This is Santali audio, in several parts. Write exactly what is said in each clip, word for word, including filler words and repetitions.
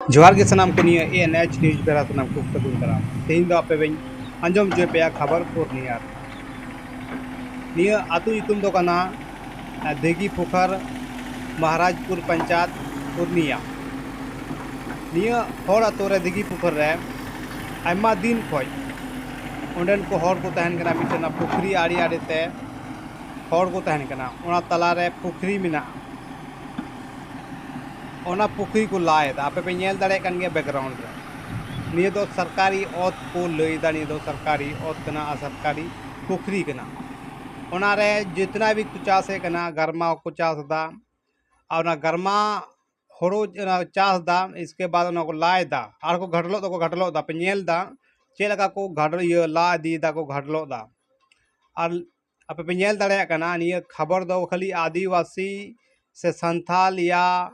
ᱡᱚᱦᱟᱨ ᱜᱮ ᱥᱟᱱᱟᱢ ᱠᱚ, ᱱᱤᱭᱟᱹ NH News ᱵᱮᱲᱟ ᱥᱟᱱᱟᱢ ᱠᱚ ᱥᱟᱹᱜᱩᱱ ᱫᱟᱨᱟᱢ᱾ ᱛᱮᱦᱮᱧ ᱫᱚ ᱟᱯᱮ ᱵᱮᱧ ᱟᱸᱡᱚᱢ ᱦᱚᱪᱚᱭ ᱯᱮᱭᱟ ᱠᱷᱚᱵᱚᱨ ᱯᱩᱨᱱᱤᱭᱟ᱾ ᱱᱤᱭᱟᱹ ᱟᱹᱛᱩ ᱧᱩᱛᱩᱢ ᱫᱚ ᱠᱟᱱᱟ, ᱟᱸ, ᱫᱤᱜᱷᱤ ᱯᱩᱠᱷᱟᱨ, ᱢᱚᱦᱟᱨᱟᱡᱽᱯᱩᱨ ᱯᱚᱧᱪᱟᱭᱮᱛ, ᱯᱩᱨᱱᱤᱭᱟ᱾ ᱱᱤᱭᱟᱹ ᱦᱚᱲ ᱟᱹᱛᱩ ᱨᱮ, ᱫᱤᱜᱷᱤ ᱯᱩᱠᱷᱟᱨ ᱨᱮ ᱟᱭᱢᱟ ᱫᱤᱱ ᱠᱷᱚᱡ ᱚᱸᱰᱮᱱ ᱠᱚ ᱦᱚᱲ ᱠᱚ ᱛᱟᱦᱮᱱ ᱠᱟᱱᱟ᱾ ᱢᱤᱫᱴᱮᱱ ᱚᱱᱟ ᱯᱩᱠᱷᱨᱤ ᱟᱲᱮ ᱟᱲᱮ ᱛᱮ ᱦᱚᱲ ᱠᱚ ᱛᱟᱦᱮᱱ ᱠᱟᱱᱟ, ᱚᱱᱟ ᱛᱟᱞᱟ ᱨᱮ ᱯᱩᱠᱷᱨᱤ ᱢᱮᱱᱟᱜᱼᱟ᱾ ᱚᱱᱟ ᱯᱩᱠᱷᱨᱤ ᱠᱚ ᱞᱟ ᱮᱫᱟ᱾ ᱟᱯᱮ ᱯᱮ ᱧᱮᱞ ᱫᱟᱲᱮᱭᱟᱜ ᱠᱟᱱ ᱜᱮᱭᱟ background ᱨᱮ᱾ ᱱᱤᱭᱟᱹ ᱫᱚ ᱥᱚᱨᱠᱟᱨᱤ ᱚᱛ ᱠᱚ ᱞᱟᱹᱭ ᱮᱫᱟ, ᱱᱤᱭᱟᱹ ᱫᱚ ᱥᱚᱨᱠᱟᱨᱤ ᱚᱛ ᱠᱟᱱᱟ ᱟᱨ ᱥᱚᱨᱠᱟᱨᱤ ᱯᱩᱠᱷᱨᱤ ᱠᱟᱱᱟ᱾ ᱚᱱᱟ ᱨᱮ ᱡᱤᱛᱱᱟ ᱵᱷᱤ ᱠᱚ ᱪᱟᱥ ᱮᱫ ᱠᱟᱱᱟ, ᱜᱟᱨᱢᱟ ᱠᱚ ᱪᱟᱥ ᱮᱫᱟ᱾ ᱟᱨ ᱚᱱᱟ ᱜᱟᱨᱢᱟ ᱦᱳᱲᱳ, ᱚᱱᱟ ᱪᱟᱥ ᱮᱫᱟ, ᱤᱥᱠᱮ ᱵᱟᱫ ᱚᱱᱟ ᱠᱚ ᱞᱟ ᱮᱫᱟ, ᱟᱨ ᱠᱚ ᱜᱷᱟᱰᱞᱚᱜ ᱫᱚᱠᱚ ᱜᱷᱟᱰᱞᱚᱜ ᱮᱫᱟ᱾ ᱯᱮ ᱧᱮᱞ ᱮᱫᱟ ᱪᱮᱫ ᱞᱮᱠᱟ ᱠᱚ ᱜᱷᱟᱰ-, ᱤᱭᱟᱹ, ᱞᱟ ᱤᱫᱤᱭᱮᱫᱟ ᱠᱚ, ᱜᱷᱟᱰᱞᱚᱜ ᱮᱫᱟ᱾ ᱟᱨ ᱟᱯᱮ ᱯᱮ ᱧᱮᱞ ᱫᱟᱲᱮᱭᱟᱜ ᱠᱟᱱᱟ, ᱱᱤᱭᱟᱹ ᱠᱷᱚᱵᱚᱨ ᱫᱚ ᱠᱷᱟᱹᱞᱤ ᱟᱹᱫᱤᱵᱟᱹᱥᱤ ᱥᱮ ᱥᱟᱱᱛᱷᱟᱞ ᱭᱟ,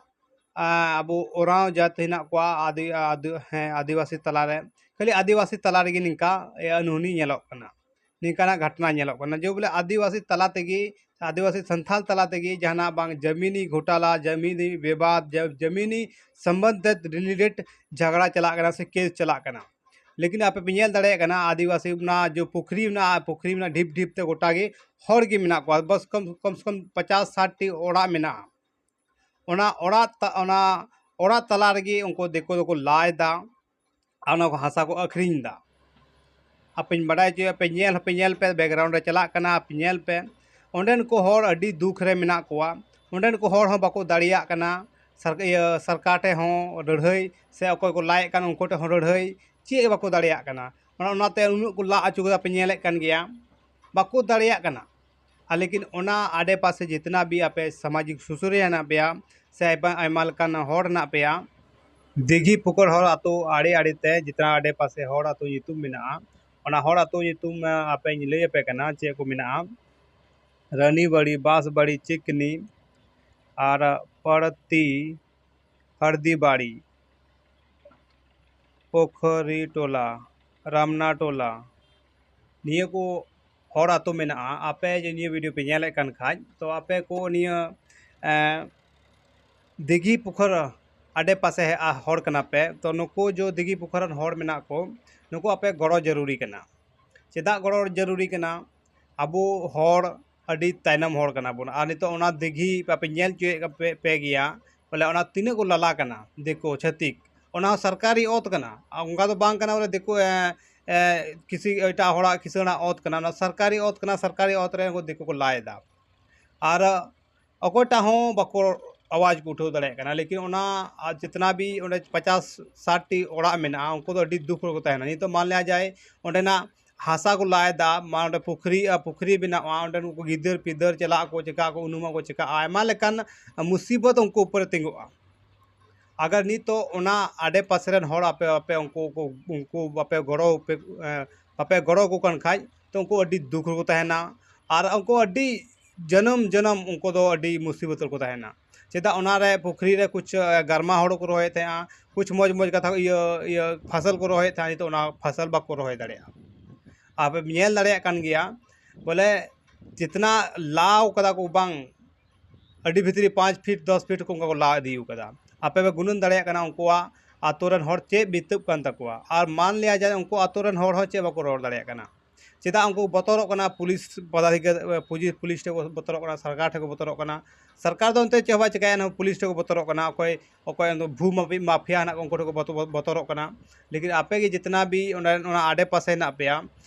ᱟ, ᱟᱵᱚ ᱳᱨᱟᱸᱣ ᱡᱟᱹᱛ ᱦᱮᱱᱟᱜ ᱠᱚᱣᱟ, ᱟᱫᱤ-, ᱟᱫᱤ-, ᱦᱮᱸ, ᱟᱹᱫᱤᱵᱟᱹᱥᱤ ᱛᱟᱞᱟᱨᱮ, ᱠᱷᱟᱹᱞᱤ ᱟᱹᱫᱤᱵᱟᱹᱥᱤ ᱛᱟᱞᱟ ᱨᱮᱜᱮ ᱱᱤᱝᱠᱟ, ᱮ, ᱟᱹᱱᱦᱩᱱᱤ ᱧᱮᱞᱚᱜ ᱠᱟᱱᱟ, ᱱᱤᱝᱠᱟᱱᱟᱜ ᱜᱷᱚᱴᱚᱱᱟ ᱧᱮᱞᱚᱜ ᱠᱟᱱᱟ᱾ ᱡᱮ ᱵᱚᱞᱮ ᱟᱹᱫᱤᱵᱟᱹᱥᱤ ᱛᱟᱞᱟ ᱛᱮᱜᱮ, ᱟᱹᱫᱤᱵᱟᱹᱥᱤ ᱥᱟᱱᱛᱷᱟᱞ ᱛᱟᱞᱟ ᱛᱮᱜᱮ ᱡᱟᱦᱟᱱᱟᱜ ᱵᱟᱝ ᱡᱟᱢᱤᱱᱤ ᱜᱷᱚᱴᱟᱞᱟ, ᱡᱟᱢᱤᱱᱤ ᱵᱤᱵᱟᱫ, ᱡᱟ-, ᱡᱟᱢᱤᱱᱤ ᱥᱚᱢᱵᱚᱱᱫᱷᱤᱛ related ᱡᱷᱟᱜᱽᱲᱟ ᱪᱟᱞᱟᱜ ᱠᱟᱱᱟ ᱥᱮ case ᱪᱟᱞᱟᱜ ᱠᱟᱱᱟ᱾ ᱞᱮᱠᱤᱱ ᱟᱯᱮ ᱯᱮ ᱧᱮᱞ ᱫᱟᱲᱮᱭᱟᱜ ᱠᱟᱱᱟ, ᱟᱹᱫᱤᱵᱟᱹᱥᱤ ᱚᱱᱟ ᱡᱮ ᱯᱩᱠᱷᱨᱤ ᱢᱮᱱᱟᱜᱼᱟ, ᱯᱩᱠᱷᱨᱤ ᱢᱮᱱᱟᱜᱼᱟ, ᱰᱷᱤᱯ ᱰᱷᱤᱯ ᱛᱮ ᱜᱚᱴᱟ ᱜᱮ ᱦᱚᱲ ᱜᱮ ᱢᱮᱱᱟᱜ ᱠᱚᱣᱟ᱾ ᱵᱚᱥ ᱠᱚᱢ, ᱠᱚᱢ ᱥᱮ ᱠᱚᱢ ᱯᱚᱪᱟᱥ ᱥᱟᱴ ᱴᱤ ᱚᱲᱟᱜ ᱢᱮᱱᱟᱜᱼᱟ᱾ ᱚᱱᱟ ᱚᱲᱟᱜ ᱛᱟ-, ᱚᱱᱟ ᱚᱲᱟᱜ ᱛᱟᱞᱟ ᱨᱮᱜᱮ ᱩᱱᱠᱩ ᱫᱤᱠᱩ ᱫᱚᱠᱚ ᱞᱟ ᱮᱫᱟ ᱟᱨ ᱚᱱᱟ ᱠᱚ ᱦᱟᱥᱟ ᱠᱚ ᱟᱹᱠᱷᱨᱤᱧ ᱮᱫᱟ᱾ ᱟᱯᱮᱧ ᱵᱟᱰᱟᱭ ᱦᱚᱪᱚᱭᱟ ᱯᱮ, ᱧᱮᱞ ᱦᱚᱸᱯᱮ ᱧᱮᱞ ᱯᱮ, background ᱨᱮ ᱪᱟᱞᱟᱜ ᱠᱟᱱᱟ, ᱟᱯᱮ ᱧᱮᱞ ᱯᱮ᱾ ᱚᱸᱰᱮᱱ ᱠᱚ ᱦᱚᱲ ᱟᱹᱰᱤ ᱫᱩᱠ ᱨᱮ ᱢᱮᱱᱟᱜ ᱠᱚᱣᱟ᱾ ᱚᱸᱰᱮᱱ ᱠᱚ ᱦᱚᱲ ᱦᱚᱸ ᱵᱟᱠᱚ ᱫᱟᱲᱮᱭᱟᱜ ᱠᱟᱱᱟ ᱥᱟᱨ-, ᱤᱭᱟᱹ, ᱥᱚᱨᱠᱟᱨ ᱴᱷᱮᱱ ᱦᱚᱸ ᱞᱟᱹᱲᱦᱟᱹᱭ, ᱥᱮ ᱚᱠᱚᱭ ᱠᱚ ᱞᱟᱭᱮᱫ ᱠᱟᱱ ᱩᱱᱠᱩ ᱴᱷᱮᱱ ᱦᱚᱸ ᱞᱟᱹᱲᱦᱟᱹᱭ, ᱪᱮᱫ ᱜᱮ ᱵᱟᱠᱚ ᱫᱟᱲᱮᱭᱟᱜ ᱠᱟᱱᱟ᱾ ᱚᱱᱟ, ᱚᱱᱟᱛᱮ ᱩᱱᱟᱹᱜ ᱠᱚ ᱞᱟ ᱦᱚᱪᱚ ᱠᱮᱫᱟ, ᱯᱮ ᱧᱮᱞᱮᱫ ᱠᱟᱱ ᱜᱮᱭᱟ, ᱵᱟᱠᱚ ᱫᱟᱲᱮᱭᱟᱜ ᱠᱟᱱᱟ᱾ ᱟᱨ ᱞᱮᱠᱤᱱ ᱚᱱᱟ ᱟᱰᱮ ᱯᱟᱥᱮ ᱡᱤᱛᱱᱟ ᱵᱷᱤ ᱟᱯᱮ ᱥᱟᱢᱟᱡᱤᱠ ᱥᱩᱥᱟᱹᱨᱤᱭᱟᱹ ᱦᱮᱱᱟᱜ ᱯᱮᱭᱟ, ᱥᱮ ᱟᱭᱢᱟ, ᱟᱭᱢᱟ ᱞᱮᱠᱟᱱ ᱦᱚᱲ ᱦᱮᱱᱟᱜ ᱯᱮᱭᱟ, ᱫᱤᱜᱷᱤ ᱯᱩᱠᱷᱚᱨ ᱦᱚᱲ ᱟᱛᱳ ᱟᱲᱮ ᱟᱲᱮ ᱛᱮ ᱡᱤᱛᱱᱟ ᱟᱰᱮ ᱯᱟᱥᱮ ᱦᱚᱲ ᱟᱛᱳ ᱧᱩᱛᱩᱢ ᱢᱮᱱᱟᱜᱼᱟ, ᱚᱱᱟ ᱦᱚᱲ ᱟᱛᱳ ᱧᱩᱛᱩᱢ, ᱟ, ᱟᱯᱮᱧ ᱞᱟᱹᱭ ᱟᱯᱮ ᱠᱟᱱᱟ ᱪᱮᱫ ᱠᱚ ᱢᱮᱱᱟᱜᱼᱟ᱾ ᱨᱟᱱᱤᱵᱟᱲᱤ, ᱵᱟᱸᱥᱵᱟᱲᱤ, ᱪᱤᱠᱱᱤ, ᱟᱨ ᱯᱟᱲᱛᱤ, ᱦᱟᱲᱫᱤᱵᱟᱲᱤ, ᱯᱳᱠᱷᱚᱨᱤ ᱴᱚᱞᱟ, ᱨᱟᱢᱱᱟ ᱴᱚᱞᱟ, ᱱᱤᱭᱟᱹ ᱠᱚ ᱦᱚᱲ ᱟᱛᱳ ᱢᱮᱱᱟᱜᱼᱟ᱾ ᱟᱯᱮ ᱡᱮ ᱱᱤᱭᱟᱹ video ᱯᱮ ᱧᱮᱞᱮᱫ ᱠᱟᱱ ᱠᱷᱟᱡ, ᱛᱚ ᱟᱯᱮ ᱠᱚ ᱱᱤᱭᱟᱹ, ᱮᱸ, ᱫᱤᱜᱷᱤ ᱯᱩᱠᱷᱚᱨ ᱟᱰᱮ ᱯᱟᱥᱮ ᱦᱚᱲ ᱠᱟᱱᱟ ᱯᱮ, ᱛᱚ ᱱᱩᱠᱩ ᱡᱚ ᱫᱤᱜᱷᱤ ᱯᱩᱠᱷᱟᱨᱟᱱ ᱦᱚᱲ ᱢᱮᱱᱟᱜ ᱠᱚ, ᱱᱩᱠᱩ ᱟᱯᱮ ᱜᱚᱲᱚ ᱡᱟᱹᱨᱩᱨᱤ ᱠᱟᱱᱟ᱾ ᱪᱮᱫᱟᱜ ᱜᱚᱲᱚ ᱡᱟᱹᱨᱩᱨᱤ ᱠᱟᱱᱟ? ᱟᱵᱚ ᱦᱚᱲ ᱟᱹᱰᱤ ᱛᱟᱭᱱᱚᱢ ᱦᱚᱲ ᱠᱟᱱᱟ ᱵᱚᱱ, ᱟᱨ ᱱᱤᱛᱚᱜ ᱚᱱᱟ ᱫᱤᱜᱷᱤ ᱟᱯᱮ ᱧᱮᱞ ᱦᱚᱪᱚᱭᱮᱫ ᱯᱮ, ᱯᱮ ᱜᱮᱭᱟ, ᱵᱚᱞᱮ ᱚᱱᱟ ᱛᱤᱱᱟᱹᱜ ᱠᱚ ᱞᱟᱞᱟ ᱠᱟᱱᱟ ᱫᱤᱠᱩ ᱪᱷᱟᱹᱛᱤᱠ᱾ ᱚᱱᱟ ᱦᱚᱸ ᱥᱚᱨᱠᱟᱨᱤ ᱚᱛ ᱠᱟᱱᱟ, ᱚᱱᱠᱟ ᱫᱚ ᱵᱟᱝ ᱠᱟᱱᱟ ᱵᱚᱞᱮ ᱫᱤᱠᱩ, ᱮ, ᱮ, ᱠᱤᱥᱤ ᱮᱴᱟᱜ ᱦᱚᱲᱟᱜ ᱠᱤᱥᱟᱹᱬᱟᱜ ᱚᱛ ᱠᱟᱱᱟ, ᱚᱱᱟ ᱥᱚᱨᱠᱟᱨᱤ ᱚᱛ ᱠᱟᱱᱟ, ᱥᱚᱨᱠᱟᱨᱤ ᱚᱛ ᱨᱮ ᱩᱱᱠᱩ ᱫᱤᱠᱩ ᱠᱚ ᱞᱟᱭ ᱮᱫᱟ᱾ ᱟᱨ ᱚᱠᱚᱭᱴᱟᱜ ᱦᱚᱸ ᱵᱟᱠᱚ ᱟᱣᱟᱡᱽ ᱠᱚ ᱩᱴᱷᱟᱹᱣ ᱫᱟᱲᱮᱭᱟᱜ ᱠᱟᱱᱟ᱾ ᱞᱮᱠᱤᱱ ᱚᱱᱟ, ᱟᱨ ᱡᱤᱛᱱᱟ ᱵᱷᱤ ᱚᱸᱰᱮ ᱯᱚᱪᱟᱥ ᱥᱟᱴ ᱴᱤ ᱚᱲᱟᱜ ᱢᱮᱱᱟᱜᱼᱟ, ᱩᱱᱠᱩ ᱫᱚ ᱟᱹᱰᱤ ᱫᱩᱠ ᱨᱮᱠᱚ ᱛᱟᱦᱮᱱᱟ᱾ ᱱᱤᱛᱚᱜ ᱢᱟᱱ ᱞᱤᱭᱟ ᱡᱟᱭ, ᱚᱸᱰᱮᱱᱟᱜ ᱦᱟᱥᱟ ᱠᱚ ᱞᱟᱭ ᱮᱫᱟ, ᱢᱟ ᱚᱸᱰᱮ ᱯᱩᱠᱷᱨᱤ, ᱟᱨ ᱯᱩᱠᱷᱨᱤ ᱵᱮᱱᱟᱜᱼᱟ, ᱚᱸᱰᱮ ᱩᱱᱠᱩ ᱜᱤᱫᱟᱹᱨ ᱯᱤᱫᱟᱹᱨ ᱪᱟᱞᱟᱜ ᱟᱠᱚ, ᱪᱤᱠᱟᱹᱜ ᱟᱠᱚ, ᱩᱱᱩᱢᱚᱜ ᱟᱠᱚ, ᱪᱤᱠᱟᱹᱜᱼᱟ, ᱟᱭᱢᱟ ᱞᱮᱠᱟᱱ ᱢᱩᱥᱤᱵᱚᱛ ᱩᱱᱠᱩ ᱩᱯᱚᱨᱮ ᱛᱤᱸᱜᱩᱜᱼᱟ᱾ ᱟᱜᱟᱨ ᱱᱤᱛᱚᱜ ᱚᱱᱟ ᱟᱰᱮ ᱯᱟᱥᱮ ᱨᱮᱱ ᱦᱚᱲ ᱟᱯᱮ, ᱟᱯᱮ ᱩᱱᱠᱩ ᱠᱚ, ᱩᱱᱠᱩ ᱵᱟᱯᱮ ᱜᱚᱲᱚ, ᱯᱮ, ᱮ, ᱵᱟᱯᱮ ᱜᱚᱲᱚ ᱟᱠᱚ ᱠᱟᱱ ᱠᱷᱟᱡ, ᱛᱚ ᱩᱱᱠᱩ ᱟᱹᱰᱤ ᱫᱩᱠ ᱨᱮᱠᱚ ᱛᱟᱦᱮᱱᱟ᱾ ᱟᱨ ᱩᱱᱠᱩ ᱟᱹᱰᱤ ᱡᱟᱹᱱᱟᱹᱢ ᱡᱟᱹᱱᱟᱹᱢ ᱩᱱᱠᱩ ᱫᱚ ᱟᱹᱰᱤ ᱢᱩᱥᱤᱵᱚᱛ ᱨᱮᱠᱚ ᱛᱟᱦᱮᱱᱟ᱾ ᱪᱮᱫᱟᱜ ᱚᱱᱟᱨᱮ ᱯᱩᱠᱷᱨᱤ ᱨᱮ ᱠᱩᱪ, ᱮ, ᱜᱟᱨᱢᱟ ᱦᱳᱲᱳ ᱠᱚ ᱨᱚᱦᱚᱭᱮᱫ ᱛᱟᱦᱮᱸᱜᱼᱟ, ᱠᱩᱪ ᱢᱚᱡᱽ ᱢᱚᱡᱽ ᱠᱟᱛᱷᱟ, ᱤᱭᱟᱹ, ᱤᱭᱟᱹ, ᱯᱷᱟᱥᱚᱞ ᱠᱚ ᱨᱚᱦᱚᱭᱮᱫ ᱛᱟᱦᱮᱸᱜᱼᱟ, ᱱᱤᱛᱚᱜ ᱚᱱᱟ ᱯᱷᱟᱥᱚᱞ ᱵᱟᱠᱚ ᱨᱚᱦᱚᱭ ᱫᱟᱲᱮᱭᱟᱜᱼᱟ᱾ ᱟᱯᱮ ᱧᱮᱞ ᱫᱟᱲᱮᱭᱟᱜ ᱠᱟᱱ ᱜᱮᱭᱟ, ᱵᱚᱞᱮ ᱡᱤᱛᱱᱟ ᱞᱟᱣ ᱠᱟᱫᱟ ᱠᱚ ᱵᱟᱝ, ᱟᱹᱰᱤ ᱵᱷᱤᱛᱨᱤ ᱯᱟᱸᱪ ᱯᱷᱤᱴ, ᱫᱚᱥ ᱯᱷᱤᱴ ᱠᱚ ᱚᱱᱠᱟ ᱠᱚ ᱞᱟᱣ ᱤᱫᱤ ᱠᱟᱫᱟ᱾ ᱟᱯᱮ ᱯᱮ ᱜᱩᱱᱟᱹᱱ ᱫᱟᱲᱮᱭᱟᱜ ᱠᱟᱱᱟ ᱩᱱᱠᱩᱣᱟᱜ ᱟᱛᱳ ᱨᱮᱱ ᱦᱚᱲ ᱪᱮᱫ ᱵᱤᱛᱟᱹᱜ ᱠᱟᱱ ᱛᱟᱠᱚᱣᱟ? ᱟᱨ ᱢᱟᱱ ᱞᱤᱭᱟ ᱡᱟᱭ ᱩᱱᱠᱩ ᱟᱛᱳ ᱨᱮᱱ ᱦᱚᱲ ᱦᱚᱸ ᱪᱮᱫ ᱵᱟᱠᱚ ᱨᱚᱲ ᱫᱟᱲᱮᱭᱟᱜ ᱠᱟᱱᱟ᱾ ᱪᱮᱫᱟᱜ ᱩᱱᱠᱩ ᱵᱚᱛᱚᱨᱚᱜ ᱠᱟᱱᱟ? ᱯᱩᱞᱤᱥ ᱯᱚᱫᱟᱫᱷᱤᱠᱟᱨᱤ, ᱯᱩᱞᱤᱥ, ᱯᱩᱞᱤᱥ ᱴᱷᱮᱱ ᱠᱚ ᱵᱚᱛᱚᱨᱚᱜ ᱠᱟᱱᱟ, ᱥᱚᱨᱠᱟᱨ ᱴᱷᱮᱱ ᱠᱚ ᱵᱚᱛᱚᱨᱚᱜ ᱠᱟᱱᱟ᱾ ᱥᱚᱨᱠᱟᱨ ᱫᱚ ᱚᱱᱛᱮ ᱪᱮᱫ ᱦᱚᱸ ᱵᱟᱭ ᱪᱤᱠᱟᱹᱭᱟ, ᱮᱱᱦᱚᱸ ᱯᱩᱞᱤᱥ ᱴᱷᱮᱱ ᱠᱚ ᱵᱚᱛᱚᱨᱚᱜ ᱠᱟᱱᱟ᱾ ᱚᱠᱚᱭ, ᱚᱠᱚᱭ ᱩᱱᱠᱩ ᱵᱷᱩ ᱢᱟᱯᱷᱤ-, ᱢᱟᱯᱷᱤᱭᱟ ᱦᱮᱱᱟᱜ ᱠᱚ, ᱩᱱᱠᱩ ᱴᱷᱮᱱ ᱠᱚ ᱵᱚᱛᱚ-, ᱵᱚᱛᱚᱨᱚᱜ ᱠᱟᱱᱟ᱾ ᱞᱮᱠᱤᱱ ᱟᱯᱮ ᱜᱮ ᱡᱤᱛᱱᱟ ᱵᱷᱤ ᱚᱸᱰᱮ, ᱚᱱᱟ ᱟᱰᱮ ᱯᱟᱥᱮ ᱦᱮᱱᱟᱜ ᱯᱮᱭᱟ,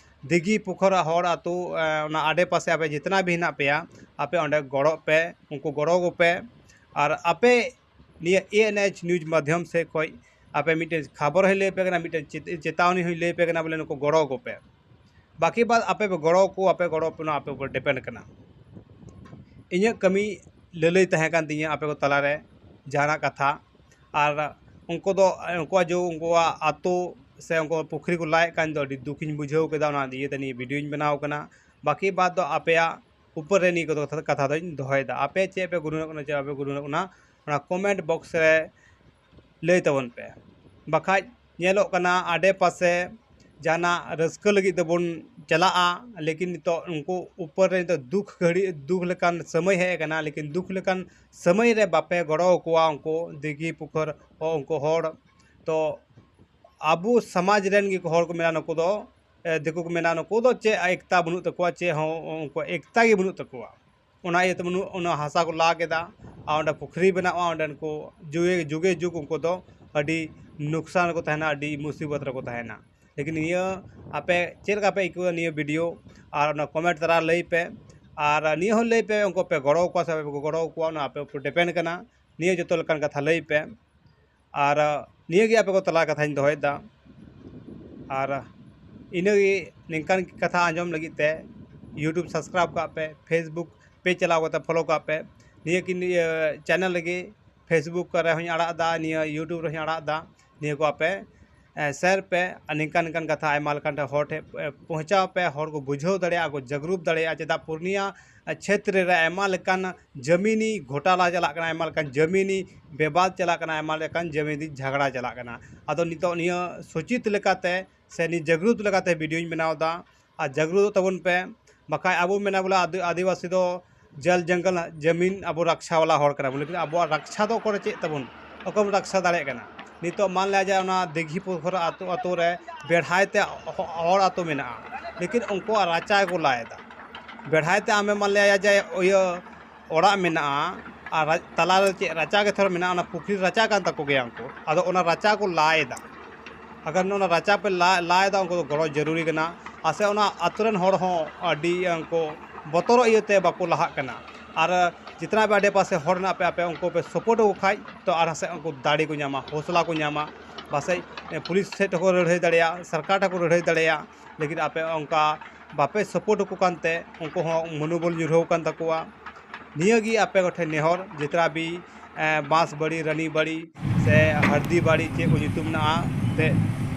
ᱫᱤᱜᱷᱤ ᱯᱩᱠᱷᱚᱨᱟ ᱦᱚᱲ ᱟᱹᱛᱩ, ᱮ, ᱚᱱᱟ ᱟᱰᱮ ᱯᱟᱥᱮ ᱟᱯᱮ ᱡᱤᱛᱱᱟ ᱵᱷᱤ ᱦᱮᱱᱟᱜ ᱯᱮᱭᱟ, ᱟᱯᱮ ᱚᱸᱰᱮ ᱜᱚᱲᱚᱜ ᱯᱮ, ᱩᱱᱠᱩ ᱜᱚᱲᱚ ᱠᱚᱯᱮ᱾ ᱟᱨ ᱟᱯᱮ ᱱᱤᱭᱟᱹ ᱮ ᱮᱱ ᱮᱭᱤᱪ ᱱᱤᱭᱩᱡᱽ ᱢᱟᱫᱽᱫᱷᱚᱢ ᱥᱮᱫ ᱠᱷᱚᱱ ᱟᱯᱮ ᱢᱤᱫᱴᱮᱱ ᱠᱷᱚᱵᱚᱨ ᱦᱚᱸᱧ ᱞᱟᱹᱭ ᱟᱯᱮ ᱠᱟᱱᱟ, ᱢᱤᱫᱴᱮᱱ ᱪᱮᱛ-, ᱪᱮᱛᱟᱣᱱᱤ ᱦᱚᱸᱧ ᱞᱟᱹᱭ ᱟᱯᱮ ᱠᱟᱱᱟ, ᱵᱚᱞᱮ ᱱᱩᱠᱩ ᱜᱚᱲᱚ ᱠᱚᱯᱮ᱾ ᱵᱟᱹᱠᱤ ᱵᱟᱫ ᱟᱯᱮ ᱯᱮ ᱜᱚᱲᱚ ᱠᱚ, ᱟᱯᱮ ᱜᱚᱲᱚ ᱯᱮ, ᱱᱚᱣᱟ ᱟᱯᱮ ᱩᱯᱚᱨ ᱰᱤᱯᱮᱱᱰ ᱠᱟᱱᱟ᱾ ᱤᱧᱟᱹᱜ ᱠᱟᱹᱢᱤ ᱞᱟᱹᱞᱟᱹᱭ ᱛᱟᱦᱮᱸ ᱠᱟᱱ ᱛᱤᱧᱟᱹ ᱟᱯᱮ ᱠᱚ ᱛᱟᱞᱟᱨᱮ ᱡᱟᱦᱟᱱᱟᱜ ᱠᱟᱛᱷᱟ᱾ ᱟᱨ ᱩᱱᱠᱩ ᱫᱚ, ᱩᱱᱠᱩᱣᱟᱜ ᱡᱮ ᱩᱱᱠᱩᱣᱟᱜ ᱟᱛᱳ ᱥᱮ ᱩᱱᱠᱩ ᱯᱩᱠᱷᱨᱤ ᱠᱚ ᱞᱟᱭᱮᱫ ᱠᱟᱱ ᱫᱚ ᱟᱹᱰᱤ ᱫᱩᱠᱤᱧ ᱵᱩᱡᱷᱟᱹᱣ ᱠᱮᱫᱟ, ᱚᱱᱟ ᱤᱭᱟᱹᱛᱮ ᱱᱤᱭᱟᱹ ᱵᱷᱤᱰᱤᱭᱳᱧ ᱵᱮᱱᱟᱣ ᱠᱟᱱᱟ᱾ ᱵᱟᱹᱠᱤ ᱵᱟᱫ ᱫᱚ ᱟᱯᱮᱭᱟᱜ ᱩᱯᱚᱨ ᱨᱮ ᱱᱤᱭᱟᱹ ᱠᱚᱫᱚ ᱠᱟᱛᱷᱟ, ᱠᱟᱛᱷᱟ ᱫᱚᱧ ᱫᱚᱦᱚᱭᱮᱫᱟ᱾ ᱟᱯᱮ ᱪᱮᱫ ᱯᱮ ᱜᱩᱱᱟᱹᱱᱚᱜ ᱠᱟᱱᱟ, ᱪᱮᱫ ᱵᱟᱯᱮ ᱜᱩᱱᱟᱹᱱᱚᱜ ᱠᱟᱱᱟ, ᱚᱱᱟ ᱠᱚᱢᱮᱱᱴ ᱵᱚᱠᱥ ᱨᱮ ᱞᱟᱹᱭ ᱛᱟᱵᱚᱱ ᱯᱮ᱾ ᱵᱟᱠᱷᱟᱡ ᱧᱮᱞᱚᱜ ᱠᱟᱱᱟ ᱟᱰᱮ ᱯᱟᱥᱮ ᱡᱟᱦᱟᱱᱟᱜ ᱨᱟᱹᱥᱠᱟᱹ ᱞᱟᱹᱜᱤᱫ ᱫᱚᱵᱚᱱ ᱪᱟᱞᱟᱜᱼᱟ᱾ ᱞᱮᱠᱤᱱ ᱱᱤᱛᱚᱜ ᱩᱱᱠᱩ ᱩᱯᱚᱨ ᱨᱮ ᱱᱤᱛᱚᱜ ᱫᱩᱠ ᱜᱷᱟᱹᱲᱤ, ᱫᱩᱠ ᱞᱮᱠᱟᱱ ᱥᱚᱢᱚᱭ ᱦᱮᱡ ᱟᱠᱟᱱᱟ, ᱞᱮᱠᱤᱱ ᱫᱩᱠ ᱞᱮᱠᱟᱱ ᱥᱚᱢᱚᱭ ᱨᱮ ᱵᱟᱯᱮ ᱜᱚᱲᱚ ᱟᱠᱚᱣᱟ ᱩᱱᱠᱩ ᱫᱤᱜᱷᱤ ᱯᱩᱠᱷᱟᱹᱨ ᱦᱚᱸ, ᱩᱱᱠᱩ ᱦᱚᱲ᱾ ᱛᱚ ᱟᱵᱚ ᱥᱚᱢᱟᱡᱽ ᱨᱮᱱ ᱜᱮ ᱦᱚᱲ ᱠᱚ ᱢᱮᱱᱟ ᱱᱩᱠᱩ ᱫᱚ, ᱮ, ᱫᱤᱠᱩ ᱠᱚ ᱢᱮᱱᱟ ᱱᱩᱠᱩ ᱫᱚ ᱪᱮᱫ ᱮᱠᱛᱟ ᱵᱟᱹᱱᱩᱜ ᱛᱟᱠᱚᱣᱟ, ᱪᱮᱫ ᱦᱚᱸ ᱩᱱᱠᱩ ᱮᱠᱛᱟ ᱜᱮ ᱵᱟᱹᱱᱩᱜ ᱛᱟᱠᱚᱣᱟ᱾ ᱚᱱᱟ ᱤᱭᱟᱹᱛᱮ ᱢᱟᱱᱮ ᱚᱱᱟ ᱦᱟᱥᱟ ᱠᱚ ᱞᱟ ᱠᱮᱫᱟ ᱟᱨ ᱚᱸᱰᱮ ᱯᱩᱠᱷᱨᱤ ᱵᱮᱱᱟᱜᱼᱟ, ᱚᱸᱰᱮᱱ ᱠᱚ ᱡᱩᱜᱮ, ᱡᱩᱜᱮ ᱡᱩᱜᱽ ᱩᱱᱠᱩ ᱫᱚ ᱟᱹᱰᱤ ᱱᱩᱠᱥᱟᱱ ᱨᱮᱠᱚ ᱛᱟᱦᱮᱱᱟ, ᱟᱹᱰᱤ ᱢᱩᱥᱤᱵᱚᱛ ᱨᱮᱠᱚ ᱛᱟᱦᱮᱱᱟ᱾ ᱞᱮᱠᱤᱱ ᱱᱤᱭᱟᱹ ᱟᱯᱮ ᱪᱮᱫ ᱞᱮᱠᱟ ᱯᱮ ᱟᱹᱭᱠᱟᱹᱣᱟ ᱱᱤᱭᱟᱹ video, ᱟᱨ ᱚᱱᱟ comment ᱛᱟᱞᱟ ᱞᱟᱹᱭ ᱯᱮ, ᱟᱨ ᱱᱤᱭᱟᱹ ᱦᱚᱸ ᱞᱟᱹᱭ ᱯᱮ ᱩᱱᱠᱩ ᱯᱮ ᱜᱚᱲᱚ ᱟᱠᱚᱣᱟ ᱥᱮ ᱵᱟᱯᱮ ᱜᱚᱲᱚ ᱟᱠᱚᱣᱟ, ᱚᱱᱟ ᱟᱯᱮ ᱩᱯᱚᱨ depend ᱠᱟᱱᱟ᱾ ᱱᱤᱭᱟᱹ ᱡᱚᱛᱚ ᱞᱮᱠᱟᱱ ᱠᱟᱛᱷᱟ ᱞᱟᱹᱭ ᱯᱮ᱾ ᱟᱨ ᱱᱤᱭᱟᱹ ᱜᱮ ᱟᱯᱮ ᱠᱚ ᱛᱟᱞᱟ ᱠᱟᱛᱷᱟᱧ ᱫᱚᱦᱚᱭᱮᱫᱟ᱾ ᱟᱨ ᱤᱱᱟᱹ ᱜᱮ, ᱱᱤᱝᱠᱟᱱ ᱠᱟᱛᱷᱟ ᱟᱸᱡᱚᱢ ᱞᱟᱹᱜᱤᱫ ᱛᱮ YouTube subscribe ᱠᱟᱜ ᱯᱮ, Facebook page ᱪᱟᱞᱟᱣ ᱠᱟᱛᱮ follow ᱠᱟᱜ ᱯᱮ᱾ ᱱᱤᱭᱟᱹ ᱠᱤ, ᱱᱤᱭᱟᱹ channel ᱨᱮᱜᱮ, Facebook ᱨᱮᱦᱚᱸᱧ ᱟᱲᱟᱜ ᱮᱫᱟ, ᱱᱤᱭᱟᱹ YouTube ᱨᱮᱦᱚᱸᱧ ᱟᱲᱟᱜ ᱮᱫᱟ᱾ ᱱᱤᱭᱟᱹ ᱠᱚ ᱟᱯᱮ, ᱮ, share ᱯᱮ ᱟᱨ ᱱᱤᱝᱠᱟᱱ ᱱᱤᱝᱠᱟᱱ ᱠᱟᱛᱷᱟ ᱟᱭᱢᱟ ᱞᱮᱠᱟᱱ ᱦᱚᱲ ᱴᱷᱮᱱ, ᱮ, ᱯᱳᱸᱣᱪᱷᱟᱣ ᱯᱮ, ᱦᱚᱲ ᱠᱚ ᱵᱩᱡᱷᱟᱹᱣ ᱫᱟᱲᱮᱭᱟᱜᱼᱟ, ᱠᱚ ᱡᱟᱜᱽᱨᱩᱛ ᱫᱟᱲᱮᱭᱟᱜᱼᱟ᱾ ᱪᱮᱫᱟᱜ ᱯᱩᱨᱱᱤᱭᱟ, ᱮ, ᱪᱷᱮᱛᱨᱮ ᱨᱮ ᱟᱭᱢᱟ ᱞᱮᱠᱟᱱ ᱡᱟᱢᱤᱱᱤ ᱜᱷᱚᱴᱟᱞᱟ ᱪᱟᱞᱟᱜ ᱠᱟᱱᱟ, ᱟᱭᱢᱟ ᱞᱮᱠᱟᱱ ᱡᱟᱢᱤᱱᱤ ᱵᱮᱵᱟᱫ ᱪᱟᱞᱟᱜ ᱠᱟᱱᱟ, ᱟᱭᱢᱟ ᱞᱮᱠᱟᱱ ᱡᱟᱢᱤᱱᱤ ᱡᱷᱟᱜᱽᱲᱟ ᱪᱟᱞᱟᱜ ᱠᱟᱱᱟ᱾ ᱟᱫᱚ ᱱᱤᱛᱚᱜ ᱱᱤᱭᱟᱹ ᱥᱩᱪᱤᱛ ᱞᱮᱠᱟᱛᱮ ᱥᱮ ᱱᱤᱭᱟᱹ ᱡᱟᱜᱽᱨᱩᱛ ᱞᱮᱠᱟᱛᱮ videoᱧ ᱵᱮᱱᱟᱣ ᱮᱫᱟ᱾ ᱟᱨ ᱡᱟᱜᱽᱨᱩᱛᱚᱜ ᱛᱟᱵᱚᱱ ᱯᱮ, ᱵᱟᱠᱷᱟᱡ ᱟᱵᱚ ᱢᱮᱱᱟ ᱵᱚᱞᱮ ᱟᱫᱤ-, ᱟᱹᱫᱤᱵᱟᱹᱥᱤ ᱫᱚ ᱡᱚᱞ ᱡᱚᱝᱜᱚᱞ ᱡᱟᱢᱤᱱ ᱟᱵᱚ ᱨᱟᱠᱪᱷᱟ ᱵᱟᱞᱟ ᱦᱚᱲ ᱠᱟᱱᱟ ᱵᱚᱱ, ᱞᱮᱠᱤᱱ ᱟᱵᱚᱣᱟᱜ ᱨᱟᱠᱪᱷᱟ ᱫᱚ ᱚᱠᱚᱭ ᱪᱮᱫ ᱛᱟᱵᱚᱱ, ᱚᱠᱚᱭ ᱵᱚᱱ ᱨᱟᱠᱪᱷᱟ ᱫᱟᱲᱮᱭᱟᱜ ᱠᱟᱱᱟ? ᱱᱤᱛᱚᱜ ᱢᱟᱱ ᱞᱮᱭᱟ ᱡᱮ ᱚᱱᱟ ᱫᱤᱜᱷᱤ ᱯᱩᱠᱷᱩᱨ ᱟᱛᱳ, ᱟᱛᱳ ᱨᱮ ᱵᱮᱲᱦᱟᱭ ᱛᱮ ᱦᱚ-, ᱦᱚᱲ ᱟᱛᱳ ᱢᱮᱱᱟᱜᱼᱟ, ᱞᱮᱠᱤᱱ ᱩᱱᱠᱩᱣᱟᱜ ᱨᱟᱪᱟ ᱜᱮᱠᱚ ᱞᱟ ᱮᱫᱟ᱾ ᱵᱮᱲᱦᱟᱭ ᱛᱮ ᱟᱢᱮ ᱢᱟᱱ ᱞᱮᱭᱟ ᱡᱮ ᱤᱭᱟᱹ ᱚᱲᱟᱜ ᱢᱮᱱᱟᱜᱼᱟ ᱟᱨ ᱨᱟ-, ᱛᱟᱞᱟ ᱨᱮ ᱪᱮᱫ ᱨᱟᱪᱟ ᱜᱮ ᱛᱷᱚᱨ ᱢᱮᱱᱟᱜᱼᱟ, ᱚᱱᱟ ᱯᱩᱠᱷᱨᱤ ᱨᱟᱪᱟ ᱠᱟᱱ ᱛᱟᱠᱚ ᱜᱮᱭᱟ ᱩᱱᱠᱩ, ᱟᱫᱚ ᱚᱱᱟ ᱨᱟᱪᱟ ᱠᱚ ᱞᱟ ᱮᱫᱟ᱾ ᱟᱜᱟᱨ ᱚᱱᱟ ᱨᱟᱪᱟ ᱯᱮ ᱞᱟ, ᱞᱟ ᱮᱫᱟ, ᱩᱱᱠᱩ ᱫᱚ ᱜᱚᱲᱚ ᱡᱟᱹᱨᱩᱨᱤ ᱠᱟᱱᱟ᱾ ᱟᱨ ᱥᱮ ᱚᱱᱟ ᱟᱛᱳ ᱨᱮᱱ ᱦᱚᱲ ᱦᱚᱸ ᱟᱹᱰᱤ ᱩᱱᱠᱩ ᱵᱚᱛᱚᱨᱚᱜ ᱤᱭᱟᱹᱛᱮ ᱵᱟᱠᱚ ᱞᱟᱦᱟᱜ ᱠᱟᱱᱟ᱾ ᱟᱨ ᱡᱤᱛᱱᱟ ᱵᱷᱤ ᱟᱰᱮ ᱯᱟᱥᱮ ᱦᱚᱲ ᱢᱮᱱᱟᱜ ᱯᱮ, ᱟᱯᱮ ᱩᱱᱠᱩ ᱯᱮ support ᱟᱠᱚ ᱠᱷᱟᱡ, ᱛᱚ ᱟᱨ ᱥᱮ ᱩᱱᱠᱩ ᱫᱟᱲᱮ ᱠᱚ ᱧᱟᱢᱟ, ᱦᱚᱥᱞᱟ ᱠᱚ ᱧᱟᱢᱟ᱾ ᱯᱟᱥᱮᱡ ᱯᱩᱞᱤᱥ ᱥᱮᱫ ᱦᱚᱸᱠᱚ ᱞᱟᱹᱲᱦᱟᱹᱭ ᱫᱟᱲᱮᱭᱟᱜᱼᱟ, ᱥᱚᱨᱠᱟᱨ ᱴᱷᱮᱱ ᱠᱚ ᱞᱟᱹᱲᱦᱟᱹᱭ ᱫᱟᱲᱮᱭᱟᱜᱼᱟ᱾ ᱞᱮᱠᱤᱱ ᱟᱯᱮ ᱚᱱᱠᱟ ᱵᱟᱯᱮ support ᱟᱠᱚ ᱠᱟᱱᱛᱮ ᱩᱱᱠᱩ ᱦᱚᱸ ᱢᱚᱱᱳᱵᱚᱞ ᱧᱩᱨᱦᱟᱹᱣ ᱟᱠᱟᱱ ᱛᱟᱠᱚᱣᱟ᱾ ᱱᱤᱭᱟᱹ ᱜᱮ ᱟᱯᱮ ᱠᱚᱴᱷᱮᱱ ᱱᱮᱦᱚᱨ, ᱡᱮᱛᱨᱟ ᱵᱤ, ᱮ, ᱵᱟᱸᱥ ᱵᱟᱲᱤ, ᱨᱟᱱᱤ ᱵᱟᱲᱤ ᱥᱮ ᱦᱟᱨᱫᱤ ᱵᱟᱲᱤ, ᱪᱮᱫ ᱠᱚ ᱧᱩᱛᱩᱢ ᱢᱮᱱᱟᱜᱼᱟ ᱛᱮ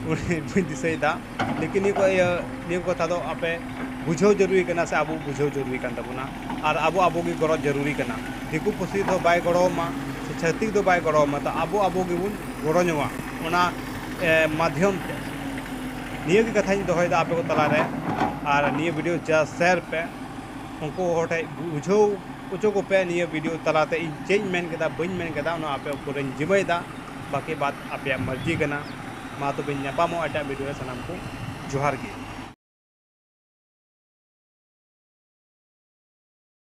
ᱩᱱᱤ ᱵᱟᱹᱧ ᱫᱤᱥᱟᱹᱭᱮᱫᱟ, ᱞᱮᱠᱤᱱ ᱱᱤᱭᱟᱹ ᱠᱚ, ᱤᱭᱟᱹ, ᱱᱤᱭᱟᱹ ᱠᱚ ᱠᱟᱛᱷᱟ ᱫᱚ ᱟᱯᱮ ᱵᱩᱡᱷᱟᱹᱣ ᱡᱟᱹᱨᱩᱨᱤ ᱠᱟᱱᱟ ᱥᱮ ᱟᱵᱚ ᱵᱩᱡᱷᱟᱹᱣ ᱡᱟᱹᱨᱩᱨᱤ ᱠᱟᱱ ᱛᱟᱵᱚᱱᱟ᱾ ᱟᱨ ᱟᱵᱚ, ᱟᱵᱚ ᱜᱮ ᱜᱚᱲᱚ ᱡᱟᱹᱨᱩᱨᱤ ᱠᱟᱱᱟ᱾ ᱫᱤᱠᱩ ᱯᱩᱥᱤ ᱫᱚ ᱵᱟᱭ ᱜᱚᱲᱚ ᱟᱢᱟ ᱥᱮ ᱪᱷᱟᱹᱛᱤᱠ ᱫᱚ ᱵᱟᱭ ᱜᱚᱲᱚ ᱟᱢᱟ, ᱛᱚ ᱟᱵᱚ, ᱟᱵᱚ ᱜᱮᱵᱚᱱ ᱜᱚᱲᱚ ᱧᱚᱜᱼᱟ᱾ ᱚᱱᱟ, ᱮ, ᱢᱟᱫᱽᱫᱷᱚᱢ ᱛᱮ ᱱᱤᱭᱟᱹ ᱜᱮ ᱠᱟᱛᱷᱟᱧ ᱫᱚᱦᱚᱭᱮᱫᱟ ᱟᱯᱮ ᱠᱚ ᱛᱟᱞᱟᱨᱮ᱾ ᱟᱨ ᱱᱤᱭᱟᱹ video just share ᱯᱮ, ᱩᱱᱠᱩ ᱦᱚᱲ ᱴᱷᱮᱱ ᱵᱩᱡᱷᱟᱹᱣ ᱦᱚᱪᱚ ᱠᱚᱯᱮ ᱱᱤᱭᱟᱹ video ᱛᱟᱞᱟᱛᱮ ᱤᱧ ᱪᱮᱫ ᱤᱧ ᱢᱮᱱ ᱠᱮᱫᱟ, ᱵᱟᱹᱧ ᱢᱮᱱ ᱠᱮᱫᱟ, ᱚᱱᱟ ᱟᱯᱮ ᱩᱯᱚᱨ ᱨᱮᱧ ᱡᱤᱢᱟᱹᱭᱮᱫᱟ᱾ ᱵᱟᱹᱠᱤ ᱵᱟᱫ ᱟᱯᱮᱭᱟᱜ ᱢᱟᱹᱨᱡᱤ ᱠᱟᱱᱟ᱾ ᱢᱟ ᱛᱚᱵᱮ ᱧᱟᱯᱟᱢᱚᱜᱼᱟ ᱮᱴᱟᱜ video ᱨᱮ, ᱥᱟᱱᱟᱢ ᱠᱚ ᱡᱚᱦᱟᱨ ᱜᱮ᱾